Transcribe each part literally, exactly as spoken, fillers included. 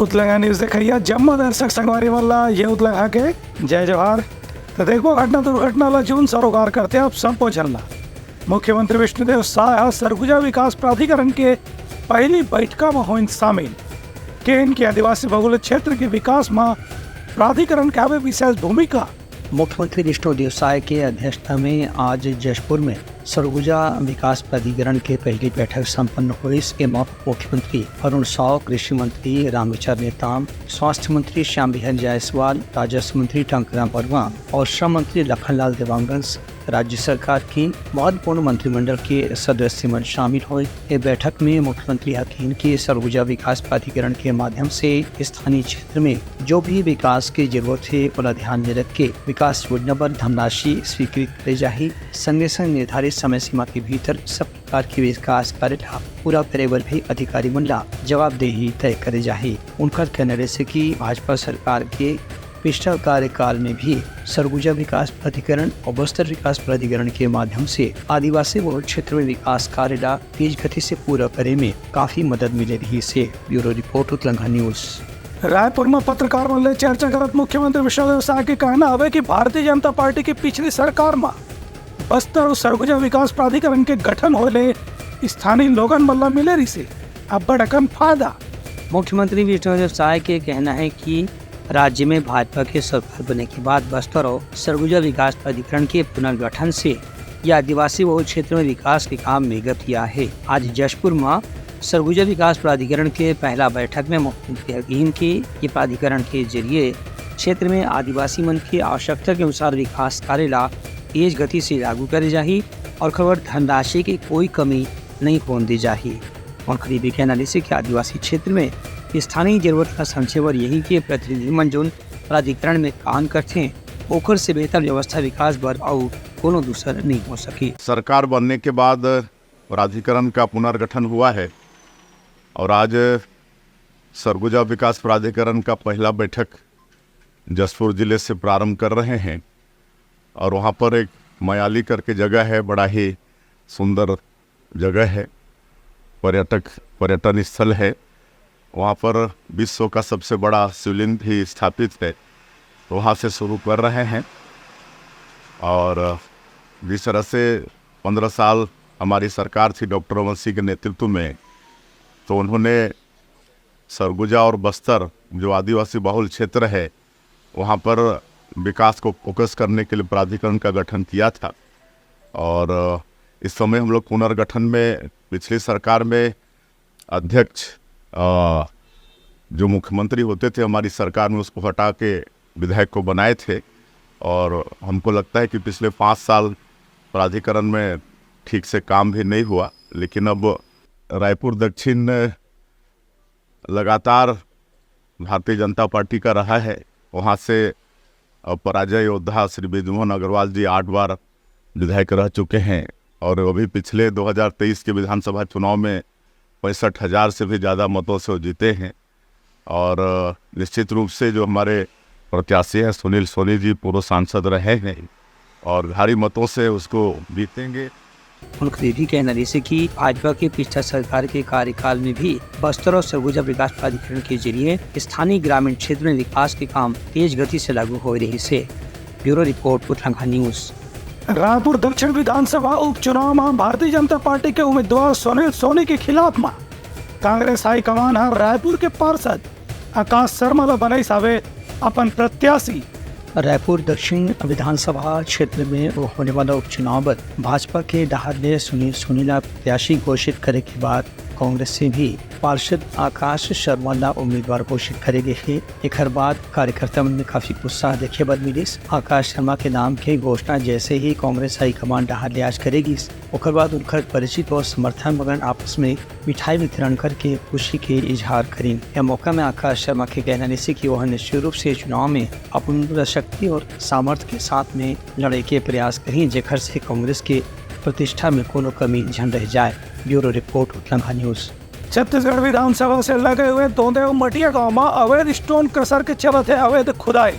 उतलंगा news देखइया जम्मो दर्शक संगवारी मन ला ये उतलंगा के जय जोहार। तो देखबो घटना दुर्घटना ला जून सरोकार करते आप संपो झन ला। मुख्यमंत्री विष्णुदेव साय ह सरगुजा विकास प्राधिकरण के पहली बैठका म होइन शामिल। केन के आदिवासी बहुल क्षेत्र के विकास म प्राधिकरण के हवे विशेष भूमिका। मुख्यमंत्री विष्णुदेव साय के अध्यक्षता में आज जशपुर में सरगुजा विकास प्राधिकरण के पहली बैठक संपन्न होइस। एमा मुख्यमंत्री अरुण साव, कृषि मंत्री रामविचार नेताम, स्वास्थ्य मंत्री श्याम बिहारी जायसवाल, राजस्व मंत्री टंकराम बरुआ और श्रम मंत्री लखनलाल देवांगन, राज्य सरकार के महत्वपूर्ण मंत्रिमंडल के सदस्य मन शामिल होए। ये बैठक में मुख्यमंत्री ह किहिन कि सरगुजा विकास प्राधिकरण के माध्यम से स्थानीय क्षेत्र में जो भी विकास के जरूरत हे, ओला ध्यान में रख के विकास योजना बर धनराशि स्वीकृत करे जाही। संगे संग निर्धारित समय सीमा के भीतर सब प्रकार के विकास कार्य ला पूरा करे बर भी अधिकारी मन ला जवाबदेही तय करे जाही। उनकर कहना रहिसे कि भाजपा सरकार के पिछला कार्यकाल में भी सरगुजा विकास प्राधिकरण और बस्तर विकास प्राधिकरण के माध्यम से आदिवासी बहुल क्षेत्र में विकास कार्य ला तेज गति से पूरा करे में काफी मदद मिले रहिसे। ब्यूरो रिपोर्ट, उतलंगा न्यूज। रायपुर में पत्रकार मन ले चर्चा करत मुख्यमंत्री विष्णुदेव साय के कहना हवे कि भारतीय जनता पार्टी की पिछली सरकार में बस्तर और सरगुजा विकास प्राधिकरण के गठन होए ले स्थानीय लोगन मन ला मिले रहिसे अब्बड़ अकन फायदा। मुख्यमंत्री विष्णुदेव साय के कहना है कि राज्य में भाजपा के सरकार बने के बाद बस्तर और सरगुजा विकास प्राधिकरण के पुनर्गठन से ये आदिवासी बहुल क्षेत्र में विकास के काम में गति आए हे। आज जशपुर में सरगुजा विकास प्राधिकरण के पहला बैठक में मुख्यमंत्री ह किहिन कि ये प्राधिकरण के जरिए क्षेत्र में आदिवासी मन की आवश्यकता के अनुसार विकास कार्य ला तेज गति से लागू करे जाही और खबर धनराशि की कोई कमी नहीं होन दी जाही। उनकर ये भी कहना रहिसे कि आदिवासी क्षेत्र में स्थानीय जरूरत ला समझे बर यही के प्रतिनिधि मन जोन प्राधिकरण में काम करथे, ओकर से बेहतर व्यवस्था विकास बर अउ कोनो दूसर नहीं हो सकी। सरकार बनने के बाद प्राधिकरण का पुनर्गठन हुआ है और आज सरगुजा विकास प्राधिकरण का पहला बैठक जशपुर जिले से प्रारंभ कर रहे हैं और वहाँ पर एक मयाली करके जगह है, बड़ा ही सुंदर जगह है, पर्यटक, पर्यटन स्थल है। वहाँ पर विश्व का सबसे बड़ा शिवलिंग भी स्थापित है, तो वहाँ से शुरू कर रहे हैं। और जिस तरह से पन्द्रह साल हमारी सरकार थी डॉक्टर रमन सिंह के नेतृत्व में, तो उन्होंने सरगुजा और बस्तर, जो आदिवासी बहुल क्षेत्र है, वहाँ पर विकास को फोकस करने के लिए प्राधिकरण का गठन किया था। और इस समय हम लोग पुनर्गठन में, पिछली सरकार में अध्यक्ष, अ, जो मुख्यमंत्री होते थे हमारी सरकार में, उसको हटा के विधायक को बनाए थे। और हमको लगता है कि पिछले पाँच साल प्राधिकरण में ठीक से काम भी नहीं हुआ, लेकिन अब रायपुर दक्षिण लगातार भारतीय जनता पार्टी का रहा है। वहाँ से, अ, पराजय योद्धा श्री बृजमोहन अग्रवाल जी आठ बार विधायक रह चुके हैं और अभी पिछले दो हज़ार तेईस के विधानसभा चुनाव में पैंसठ हज़ार से भी ज़्यादा मतों से वो जीते हैं। और, अ, निश्चित रूप से जो हमारे प्रत्याशी हैं सुनील सोनी जी, पूर्व सांसद रहे हैं और भारी मतों से उसको जीतेंगे। उनकर ये भी कहना रहिसे कि भाजपा के पिछला सरकार के कार्यकाल में भी बस्तर और सरगुजा विकास प्राधिकरण के जरिए स्थानीय ग्रामीण क्षेत्र में विकास के काम तेज गति से लागू हो रहिसे। ब्यूरो रिपोर्ट, उतलंगा न्यूज। रायपुर दक्षिण विधानसभा उपचुनाव में भारतीय जनता पार्टी के उम्मीदवार सुनील सोनी के खिलाफ में कांग्रेस हाईकमान ह रायपुर के पार्षद आकाश शर्मा ला बनाइस हवे अपन प्रत्याशी। रायपुर दक्षिण विधानसभा क्षेत्र में होने वाला उपचुनाव बर भाजपा के डहार ले सुनील सोनी ला प्रत्याशी घोषित करे के बाद कांग्रेस से भी पार्षद आकाश शर्मा ला उम्मीदवार घोषित करे गे हे। एखर बाद कार्यकर्ता मन में काफी उत्साह देखे बर मिलिस। आकाश शर्मा के नाम के घोषणा जैसे ही कांग्रेस हाईकमान डहार ले आज करे गिस, ओकर बाद उनकर परिचित और समर्थन मन आपस में मिठाई वितरण करके खुशी के इजहार करिन। यह मौका में आकाश शर्मा के कहना रहिसे कि वह निश्चित रूप से चुनाव में अपन पूरा शक्ति और सामर्थ्य के साथ में लड़े के प्रयास करिन, जेकर से कांग्रेस के प्रतिष्ठा में कोनो कमी झन रह जाए। ब्यूरो रिपोर्ट, उतलंगा न्यूज। छत्तीसगढ़ विधानसभा से लगे हुए दोंदे अउ मटिया गांव में अवैध स्टोन क्रशर के चलत हे अवैध खुदाई।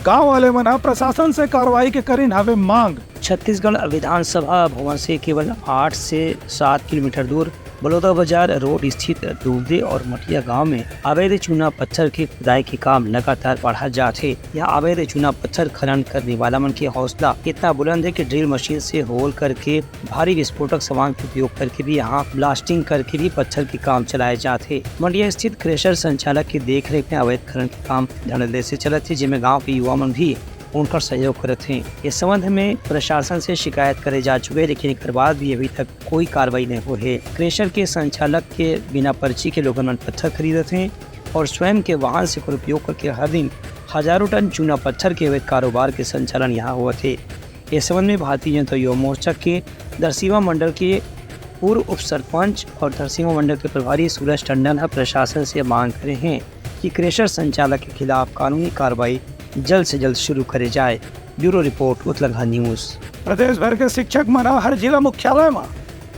गांव वाले मन ह प्रशासन से कार्रवाई के करिन हवे मांग। छत्तीसगढ़ विधानसभा भवन से केवल आठ से सात किलोमीटर दूर बलौदाबाजार रोड स्थित डुबदे और मटिया गांव में अवैध चूना पत्थर के खुदाई के काम लगातार बढ़ा जात हे। यह अवैध चूना पत्थर खनन करने वाला मन के हौसला इतना बुलंद है कि ड्रिल मशीन से होल करके भारी विस्फोटक सामान के उपयोग करके भी यहाँ ब्लास्टिंग करके भी पत्थर के काम चलाए जात हे। मटिया स्थित क्रेशर संचालक के देखरेख में अवैध खनन के काम धड़ल्ले से चलत हे, जेमे गांव के युवा मन भी उनकर सहयोग करत हें। इस संबंध में प्रशासन से शिकायत करे जा चुके हे, लेकिन एकर बाद भी अभी तक कोई कार्रवाई नहीं हो हे। क्रेशर के संचालक के बिना पर्ची के लोगन मन पत्थर खरीदत हें और स्वयं के वाहन से एकर उपयोग करके हर दिन हजारों टन चूना पत्थर के अवैध कारोबार के संचालन यहाँ होवत हे। इस संबंध में भारतीय जनता युवा मोर्चा के धरसीवा मंडल के पूर्व उप सरपंच और धरसीवा मंडल के प्रभारी सूरज टंडन ह प्रशासन से मांग करे हें कि क्रेशर संचालक के खिलाफ कानूनी कार्रवाई जल्द से जल्द शुरू करे जाए। ब्यूरो रिपोर्ट, उतलंघा न्यूज। प्रदेश भर के शिक्षक मन ह हर जिला मुख्यालय म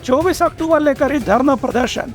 चौबीस अक्टूबर ले करही धरना प्रदर्शन।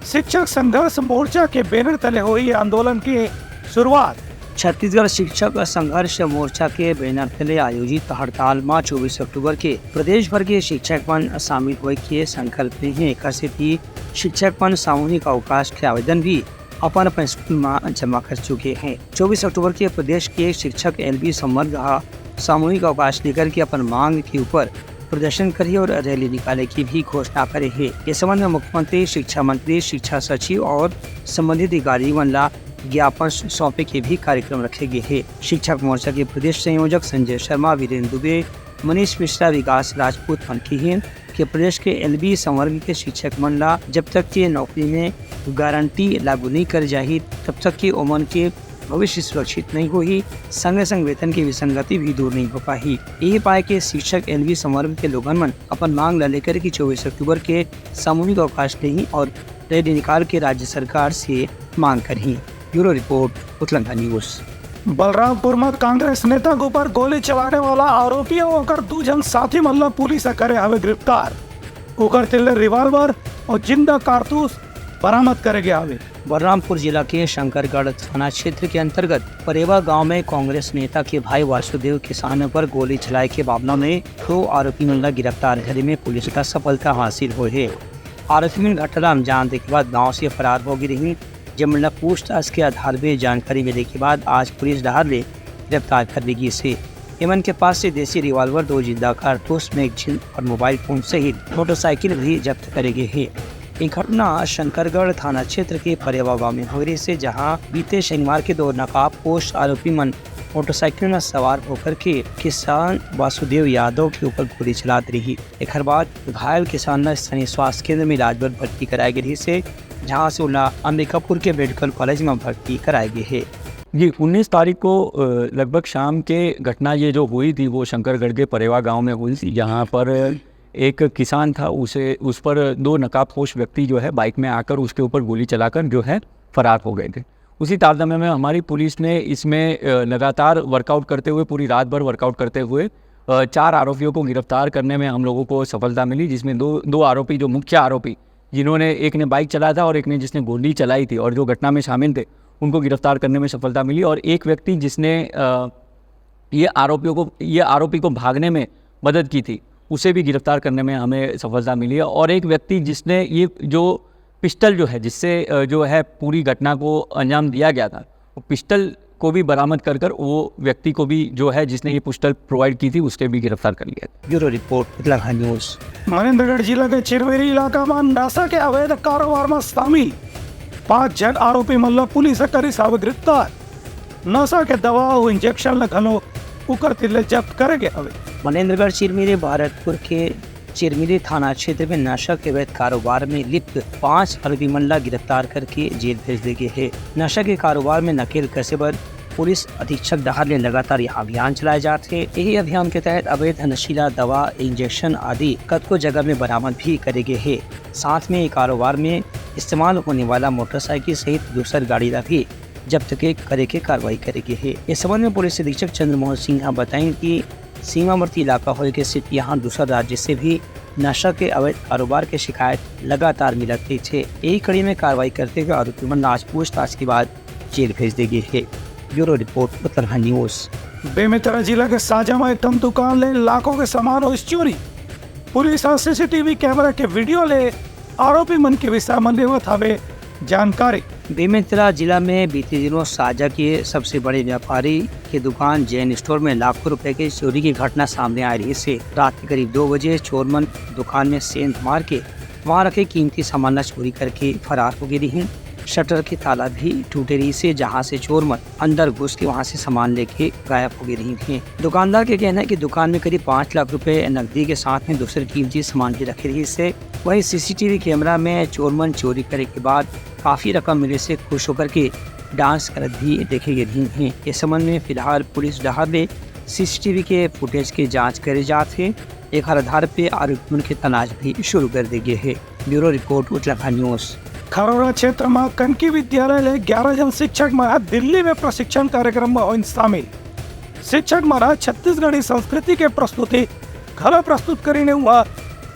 शिक्षक संघर्ष मोर्चा के बैनर तले होही आंदोलन के शुरुआत। छत्तीसगढ़ शिक्षक संघर्ष मोर्चा के बैनर तले आयोजित हड़ताल म चौबीस अक्टूबर के प्रदेश भर के शिक्षक मन शामिल होए के संकल्प ले हे। एकर सेती शिक्षक मन सामूहिक अवकाश के आवेदन भी अपन अपन स्कूल म जमा कर चुके हे। चौबीस अक्टूबर के प्रदेश के शिक्षक एल बी संवर्ग ह सामूहिक अवकाश लेकर के अपन मांग के ऊपर प्रदर्शन करही और रैली निकाले की भी घोषणा करे हे। ये संबंध में मुख्यमंत्री, शिक्षा मंत्री, शिक्षा सचिव और संबंधित अधिकारी मन ला ज्ञापन सौंपे के भी कार्यक्रम रखे गे हे। शिक्षक मोर्चा के प्रदेश संयोजक संजय शर्मा, वीरेंद्र दुबे, मनीष मिश्रा, विकास राजपूत मन किहिन कि प्रदेश के एल बी संवर्ग के शिक्षक मन ला जब तक के नौकरी में गारंटी लागू नहीं कर जाही, तब तक के ओमन के भविष्य सुरक्षित नहीं होही, संगे संग वेतन के विसंगति भी दूर नहीं हो पाही। यही पाए के शिक्षक एल बी संवर्ग के लोगन मन अपन मांग ला लेकर के चौबीस अक्टूबर के सामूहिक अवकाश लेही और रैली निकाल के राज्य सरकार से मांग करही। ब्यूरो रिपोर्ट, उतलंघा न्यूज। बलरामपुर में कांग्रेस नेता के ऊपर गोली चलाने वाला आरोपी अउ ओकर दू झन साथी मन ला पुलिस ह करे हवे गिरफ्तार। ओकर तीर ले रिवाल्वर अउ जिंदा कारतूस बरामद करे गे हवे। बलरामपुर जिला के शंकरगढ़ थाना क्षेत्र के अंतर्गत परेवा गांव में कांग्रेस नेता के भाई वासुदेव किसान पर गोली चलाए के मामला में दो आरोपी मन ला गिरफ्तार करे में पुलिस ला सफलता हासिल होए हे। आरोपी मन घटना ला अंजाम दे के बाद गांव से फरार हो गे रहिन, जेमन ला पूछताछ के आधार में जानकारी मिले के बाद आज पुलिस डहार ले गिरफ्तार कर ली गई से। एमन के पास से देसी रिवाल्वर, दो जिंदा कारतूस, मैगजीन और मोबाइल फोन सहित मोटरसाइकिल भी जब्त करे गे हे। ये घटना शंकरगढ़ थाना क्षेत्र के परेवा गांव में हो रही से, जहां बीते शनिवार के दो नकाबपोश आरोपी मन मोटरसाइकिल में सवार होकर के किसान वासुदेव यादव के ऊपर गोली चलात रही। एखर बाद घायल किसान ला स्थानीय स्वास्थ्य केंद्र में इलाज बर भर्ती कराए गे रहिस हे, जहां से ओला अंबिकापुर के मेडिकल कॉलेज में भर्ती कराए गे हे। जी, उन्नीस तारीख को, अ, लगभग शाम के घटना ये जो हुई थी, वो शंकरगढ़ के परेवा गांव में हुई थी, जहां पर एक किसान था, उसे, उस पर दो नकाबपोश व्यक्ति जो है बाइक में आकर उसके ऊपर गोली चलाकर जो है फरार हो गए थे। उसी तारतम्य में हमारी पुलिस ने इसमें, अ, लगातार वर्कआउट करते हुए, पूरी रात भर वर्कआउट करते हुए, अ, चार आरोपियों को गिरफ्तार करने में हम लोगों को सफलता मिली, जिसमें दो, दो आरोपी, जो मुख्य आरोपी, जिन्होंने, एक ने बाइक चलाया था और एक ने, जिसने गोली चलाई थी और जो घटना में शामिल थे, उनको गिरफ्तार करने में सफलता मिली। और एक व्यक्ति जिसने, अ, ये आरोपियों को, ये आरोपी को भागने में मदद की थी, उसे भी गिरफ्तार करने में हमें सफलता मिली है। और एक व्यक्ति जिसने ये जो पिस्टल जो है, जिससे, अ, जो है पूरी घटना को अंजाम दिया गया था, वो पिस्टल को भी बरामद कर कर वो व्यक्ति को भी जो है, जिसने ये पिस्टल प्रोवाइड की थी, उसके भी गिरफ्तार कर लिया। ब्यूरो रिपोर्ट, उतलाघाट न्यूज। मनेंद्रगढ़ जिला के चिरमिरी इलाका में नशा के अवैध कारोबार में शामिल पांच झन आरोपी मन ला पुलिस ह करिस हवे गिरफ्तार। नशा के दवा अउ इंजेक्शन ला घलो उकर तीर ले जब्त करे गे हवे। मनेंद्रगढ़ चिरमिरी भरतपुर के चिरमिरी थाना क्षेत्र में नशा के अवैध कारोबार में लिप्त पांच आरोपी मन ला गिरफ्तार करके जेल भेज दे गे हे। नशा के कारोबार में नकेल कसे बर पुलिस अधीक्षक डहार ले लगातार यह अभियान चलाए जात हे। यही अभियान के तहत अवैध नशीला दवा, इंजेक्शन आदि कतको जगह में बरामद भी करे गे हे। साथ में ये कारोबार में इस्तेमाल होने वाला मोटरसाइकिल सहित दूसर गाड़ी ला भी जब्त के, करे के कार्रवाई करे गे हे। इस संबंध में पुलिस अधीक्षक चंद्रमोहन सिंह ह बताइन कि सीमावर्ती इलाका होए के सेती यहाँ दूसर राज्य से भी नशा के अवैध कारोबार के शिकायत लगातार मिलत रहिथे। यही कड़ी में कार्रवाई करते हुए आरोपी मन ला आज पूछताछ के बाद जेल भेज दे गे हे। Bureau report, Uttarakhand news. Bemetara जिला के साजा म एक ठन दुकान ले लाखों के सामान होइस चोरी। पुलिस ह सीसीटीवी कैमरा के वीडियो ले आरोपी मन के विषय म लेवत हवे जानकारी। बेमेतरा जिला में बीते दिनों साजा के सबसे बड़े व्यापारी के दुकान जैन स्टोर में लाखों रुपए के चोरी की घटना सामने आ रही से। रात के करीब दो बजे चोर मन दुकान में सेंध मार के वहां रखे कीमती सामान ला चोरी करके फरार हो गए रही। शटर के ताला भी टूटे रही से, जहां से चोर मन अंदर घुस के वहां से सामान लेके गायब हो गए रही थे। दुकानदार के कहना है कि दुकान में करीब पाँच लाख रुपए नकदी के साथ में दूसरे कीमती सामान भी रखे रही से। वहीं सीसीटीवी कैमरा में चोर मन चोरी करे के बाद काफी रकम मिले से खुश होकर के डांस करत भी देखे गए रही हैं। इस संबंध में फिलहाल पुलिस डहार ले सीसीटीवी के फुटेज के जांच करे जात हे। एकर आधार पे आरोपी मन के तलाश भी शुरू कर दे गए हे। ब्यूरो रिपोर्ट, उतलाखंड न्यूज। खरोरा क्षेत्र म कनकी विद्यालय ले ग्यारह जन शिक्षक मन ह दिल्ली में प्रशिक्षण कार्यक्रम म होइन शामिल। शिक्षक मन ह छत्तीसगढ़ी संस्कृति के प्रस्तुति घलो प्रस्तुत करिन हे,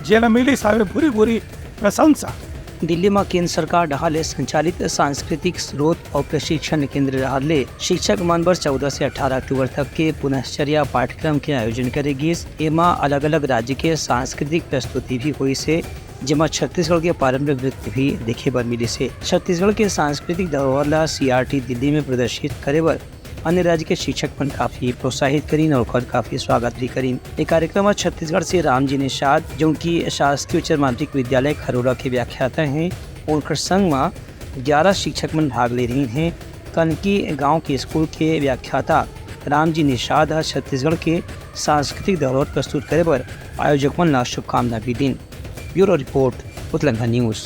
जेला मिलिस हवे भूरी भूरी प्रशंसा। दिल्ली म केंद्र सरकार डहार ले संचालित सांस्कृतिक स्रोत अउ प्रशिक्षण केंद्र डहार ले शिक्षक मन बर चौदह से अठारह अक्टूबर तक के पुनश्चर्या पाठ्यक्रम के आयोजन करे गिस। एमा अलग-अलग राज्य के सांस्कृतिक प्रस्तुति भी होइस हे, जेमा छत्तीसगढ़ के पारंपरिक नृत्य भी देखे बर मिलिस हे। छत्तीसगढ़ के सांस्कृतिक धरोहर ला सीआरटी दिल्ली में प्रदर्शित करे बर अन्य राज्य के शिक्षक मन काफी प्रोत्साहित करिन और ओकर काफी स्वागत भी करिन। ये कार्यक्रम में छत्तीसगढ़ से रामजी निषाद, जो कि शासकीय उच्च माध्यमिक विद्यालय खरोरा के व्याख्याता हैं, उनकर संग में ग्यारह शिक्षक मन भाग ले रही हैं। कनकी गांव के स्कूल के व्याख्याता रामजी निषाद ह छत्तीसगढ़ के सांस्कृतिक धरोहर प्रस्तुत करे बर आयोजक मन ला शुभकामना भी दिन। ब्यूरो रिपोर्ट, उतलंगा न्यूज।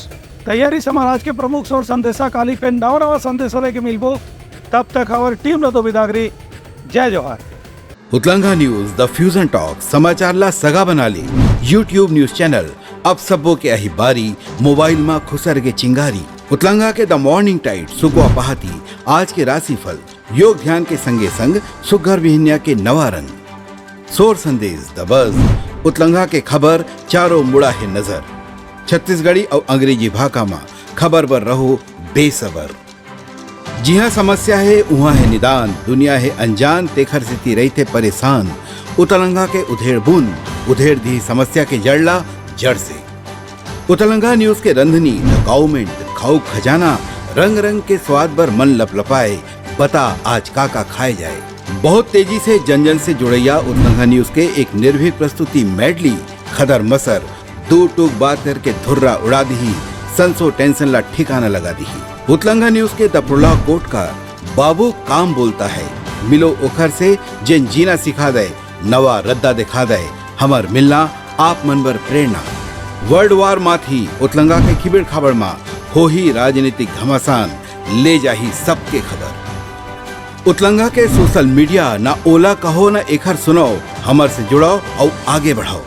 तैयारी से महाराज के प्रमुख सौर संदेशा काली पे नवा नवा संदेशा लेके मिलबो। तब तक हमारी टीम ला दो बिदागरी। जय जोहार। उतलंगा न्यूज, द फ्यूजन टॉक, समाचार ला सगा बना ले। YouTube न्यूज चैनल, अब सबो के अही बारी, मोबाइल मा खुसर के चिंगारी। उतलंगा के द मॉर्निंग टाइट, सुगवा पहाती, आज के राशिफल, योग ध्यान के संगे संग सुग्घर बिहनिया के नवा रंग। सोर संदेश, द बज, उतलंगा के खबर, चारों मुड़ा हे नजर। छत्तीसगढ़ी अउ अंग्रेजी भाखा मा खबर बर रहो बेसबर। जिहां समस्या हे, उहां हे निदान, दुनिया हे अनजान, तेखर सेती रहिथे परेशान। उतलंगा के उधेड़ बुन, उधेड़ दिही समस्या के जड़ ला जड़ से। उतलंगा न्यूज के रंधनी, द काउमेंट, खाऊ खजाना, रंग रंग के स्वाद बर मन लपलपाए, बता आज का का खाए जाए। बहुत तेजी से जन जन से जुड़ैया उतलंगा न्यूज के एक निर्भीक प्रस्तुति मेडली, खदर मसर, दू टूक बात करके धुर्रा उड़ा दिही, संसो टेंशन ला ठिकाना लगा दिही। उतलंगा न्यूज के द प्रोलॉग कोट का बाबू काम बोलता है, मिलो ओखर से जेन जीना सिखा दे, नवा रद्दा दिखा दे, हमर मिलना आप मन बर प्रेरणा। वर्ल्ड वार माथी उतलंगा के खिबिड़ खाबड़ मा होही राजनीतिक घमासान, ले जाही सबके खबर। उतलंगा के सोशल मीडिया, ना ओला कहो ना एखर सुनाओ, हमर से जुड़ाओ अउ आगे बढ़ाओ।